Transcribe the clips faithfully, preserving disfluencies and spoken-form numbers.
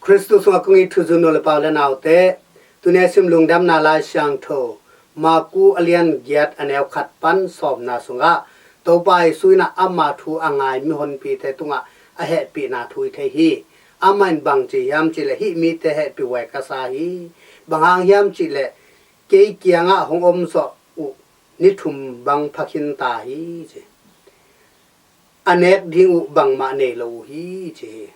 Khristu sungah kong it thuzui nu le pa u le naute, tuni a sim Lungdamna Lai Siangtho Marku a lian giat a neu khat pan sawmna sungah Topa Jesu in ah ama thu a ngai mihonpite tungah a hehpihna thu i thei hi. Amah in bang ci hiam cihleh, "Hih mite hehpih huai ka sa hi. Bang hang hiam cihleh kei kiangah hong om zawh uh ni thum bang pha khin ta hi," ci. "A nek ding uh bangmah nei lo uh hi," ci hi.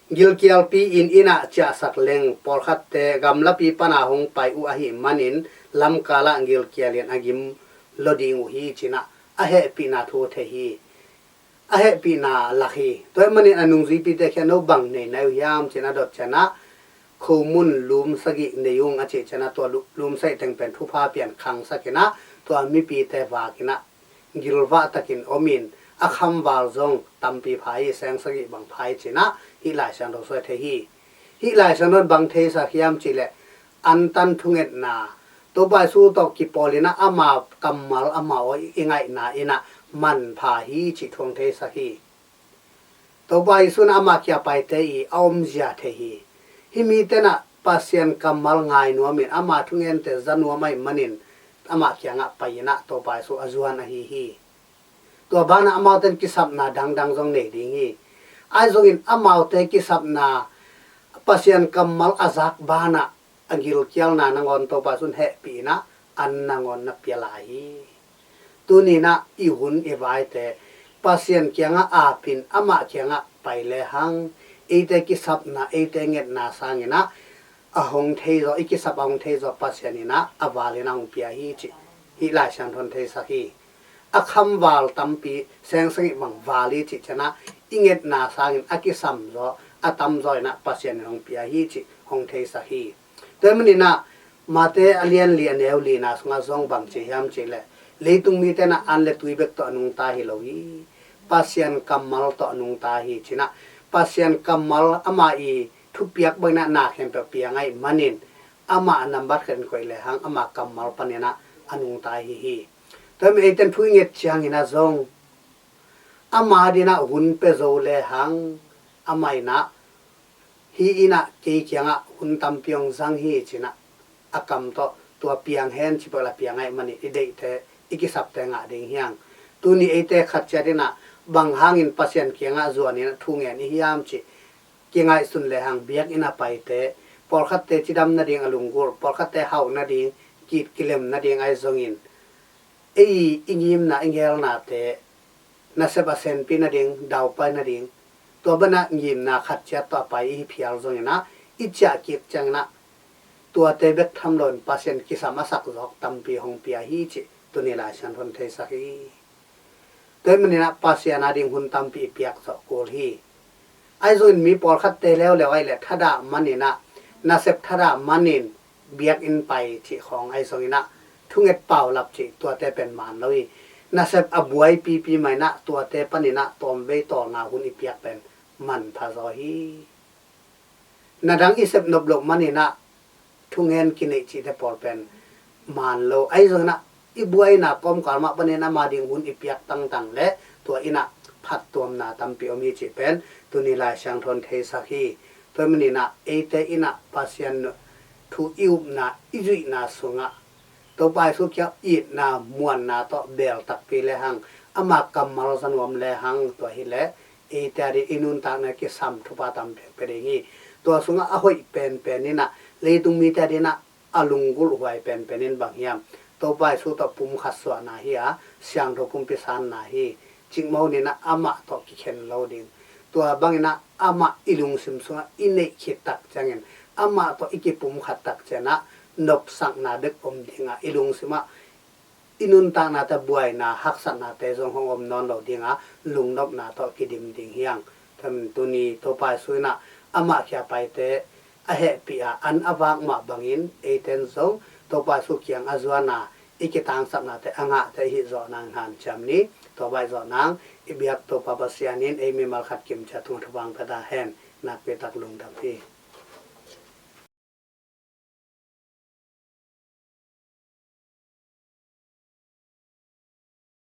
Gilkialpi in in ah ciahsak leng, pawlkhatte gamlapi pana hong pai uh ahih manin lamkalah gilkial in a gim lo ding uh hi, ci-in ah a hehpihna thu thei hi. A hehpihna lak hi. Tua ahih manin a nungzuipite kiangah, "No bang nei na hi uh hiam?" ci-in a dot ciangin ah, "Khomun lum sagih nei ung," a cih ciangin ah, tua lu-, lum sagih teng pen thupha pian khangsak in ah, tua mipite vak in ah gilvah takin om in, a khamval zong tampi pha hi, seng sagih bang pha hi, ci-in ah hih Lai Siangtho sung ah thei hi. Hih Lai Siangtho in bang theisak hiam cihleh, antan thungetna, Topa Jesu tawh kipawl in ah ama kammal, ama aw i ngaihna in ah manpha hi cih thu hong theisak hi. Topa Jesu in ah ama kiang a paite i a omzia thei hi. Hih mite in ah Pasian kammal ngai nuam in, ama thungente za nuam ahih manin ama kiangah pai in ah Topa Jesu a zuan ahi hi. Tua banah amaute in kisapna dangdang zong nei ding hi. Ahi zongin amaute kisapna, Pasian kammal a zak banah a gilkialna nangawn Topa Jesu in hehpih in ah an nangawn na pia lai hi. Tuni in ah i hun i vaite Pasian kiangah ap in, amah kiangah pai lehang, eite kisapna, eite ngetna sangin ah a hong theizaw, i kisap a hong theizaw Pasian in ah a val in ah hong pia hi cih hih Lai Siangtho in theisak hi. A khamval tampi, seng sagih bang val hi cih ciangin ah, i ngetna sangin a kisamzaw, a tamzaw in ah Pasian in hong pia hi cih hong theisak hi. Tua ahih manin ah Mate a lian li a neu lina sungah zong bang ci hiam cihleh, leitung mite in ah an le tui bek tawh a nungta hi lo hi. Pasian kammal tawh a nungta hi, ci-in ah Pasian kammal, ama i thupiak bangin ah na khempeuh piang ahih manin, amah a nambat khat in koih lehang ama kammal panin ah a nungta hi hi. Tua ahih manin eite in thu i nget ciangin ah zong ama adingin ah hun pia zo lehang, amah in ah hih in ah kei kiangah hun tampi hong zang hi, ci-in ah a kam tawh tua piang hen ci peuh leh piang ahih manin i deihte, i kisapte ngah ding hi hang. Tuni eite khat ciat in ah bang hangin Pasian kiangah zuan in ah thu ngen i hiam cih kingaihsun lehang, biakinn a paite, pawlkhatte cidam nading a lunggulh, pawlkhatte hauh nading, ki-it kilem nading ahi zongin, ei i ngimna, i ngelnate nasep a senpi nading, daupai nading, tua banah ngimna khat ciat tawh a pai i hi phial zongin ah, i ciah kik ciangin ah tuate bek tham loin Pasian kisam a sak zawk tampi hong pia hi cih tuni Lai Siangtho in theisak hi. Tua ahih manin ah Pasian ading hun tampi i piak zawh kul hi. Ahi zongin mi pawlkhatte leuleu ahih leh thadah manin ah, nasep thadah manin biakinn pai cih khawng ahi zongin ah, thunget paulap cih tuate pen man lo hi. Nasep a buaipipi mah in ah tuate panin ah tawmvei tawlnga hun i piak pen manpha zaw hi. Na dang i sep nop loh manin ah thungen kineih cihte pawl pen man lo. Ahi zongin ah i buaina kawmkal mah panin ama ding hun i piak tangtang leh tua in ah phattuamna tampi om hi cih pen tuni Lai Siangtho in theisak hi. Tua ahih manin ah eite in ah Pasian thu i upna, i zuihna sungah Topa Jesu kiang itna, muanna tawh beel takpi lehang, ama kammal za nuam lehang, tua hileh eite ading i nuntakna kisam thupha tampi pia ding hi. Tua sungah a hoih penpen in ah, leitung mite ading in ah a lunggulh huai penpen in bang hiam? Topa Jesu tawh pumkhat suahna hi a, siangtho pumpi sanna hi. Cikmah hun in ah amah tawh kikhen lo ding. Tua bangin ah amah i lungsim sungah i neih khit tak ciangin, amah tawh i kipumkhat tak ciangin ah nopsakna bek om ding a, i lungsim ah i nuntaknate buaina, haksatnate zong hong om nawn lo ding a, lungnopna tawh kidim ding hi hang. Tua ahih manin tuni Topa Jesu in ah amah kiang a paite a hehpih a, an a vak mah bangin eite in zong Topa Jesu kiang a zuan a, i kitangsapnate a ngahte i hih zawh nang hanciam ni. Tua bang i zawh nang, i biak Topa Pasian in ei mimal khat kimciat tungah thupha hong pia ta hen. Nakpi tak lungdam hi.